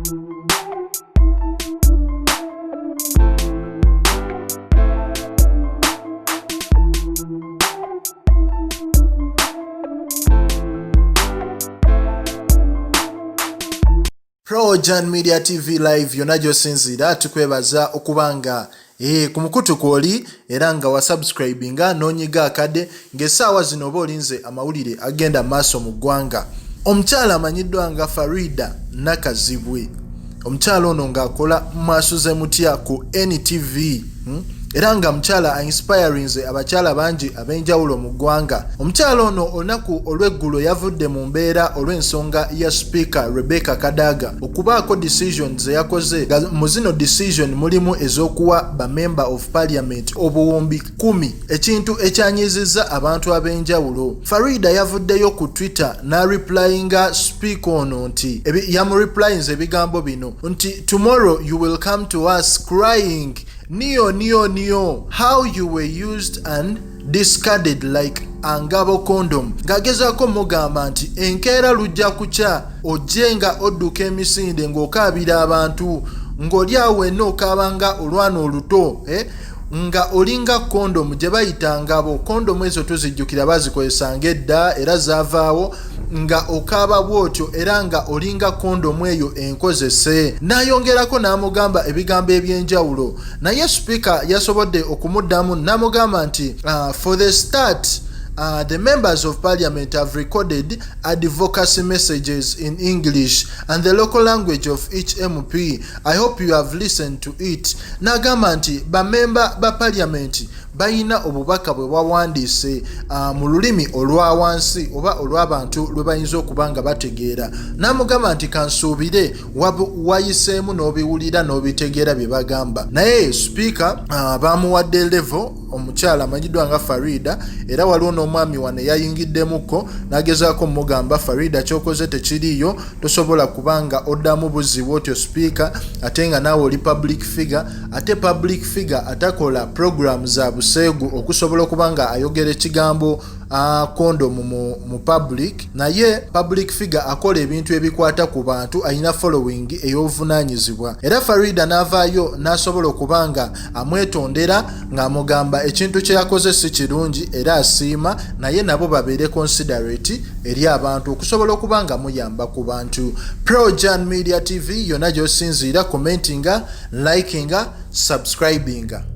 Projan Media TV Live yonna gy'osinziira, tukwebaza okuba nga ku mukutu kwoli era nga wasubscribinga n'onyiga akadde ng'essaawa zino oba olinze amawulire agenda maaso mu ggwanga. Omukyala amanyiddwa nga Farida Nakazibwe, omukyala ono ng'akola Mwasuze Mutya ku NTV, Era nga mukyala ainspirinze abakyala bangi ab'enjawulo mu ggwanga. Omukyala ono olunaku olw'eggulo yavudde mu mbeera olw'ensonga ya Sipiika Rebecca Kadaga okubaako decision ze yakoze, nga mu zino decision mulimu ez'okuwa ba member of parliament obuwumbi 10, ekintu ekyanyizizza abantu ab'enjawulo. Farida yavuddeyo ku Twitter n'areplyinga sipiika ono nti yamureplyinze ebigambo bino nti, "Tomorrow you will come to us crying nio nio nio how you were used and discarded like angabo condom," ng'agezaako mugamba nti enkeera lujja kukya ojje nga odduka emisinde ng'okaabira abantu, ng'oli awo wenna okaaba nga olwana oluto, nga olinga kondomu gye bayita ngabo. Kondomu ezo tuzijjukira, bazikozesanga edda era zaavaawo, nga okaaba bw'otyo era nga olinga kondomu eyo enkozese. N'ayongerako n'amugamba ebigambo eby'enjawulo, naye sipiika yasobodde okumuddamu n'amugamba nti, "For the start, the members of parliament have recorded advocacy messages in English and the local language of each MP. I hope you have listened to it." N'agamba nti bamemba ba parliament balina obubaka bwe bawandiise mu lulimi olwa wansi oba olw'abantu lwe bayinza okuba nga bategeera. N'amugamba nti kansuubire wayiseemu n'obiwulira n'obitegeera bye bagamba. Naye sipiika bamuwadde level omukyala amanyiddwa nga Farida, era waliwo n'omwami wano eyayingiddemukko n'agezaako mugamba, "Farida, kyokoze tekiriiyo, tosobola kubanga oddamu buzibu otyo sipiika, ate nga naawe oli public figure, ate public figure atakola program za buseegu okusobola okuba nga ayogera ekigambo kondomu mu public, naye public figure akola ebintu ebikwata ku bantu, alina following ey'obuvunaanyizibwa." Era Farida n'avaayo n'asobola okuba nga amwetondera ng'amugamba ekintu kye yakoze si kirungi era asiima, naye nabo babeere considerate eri abantu okusobola okuba nga muyamba ku bantu. Projan Media TV yonna gy'osinziira, commentinga, likinga, subscribinga.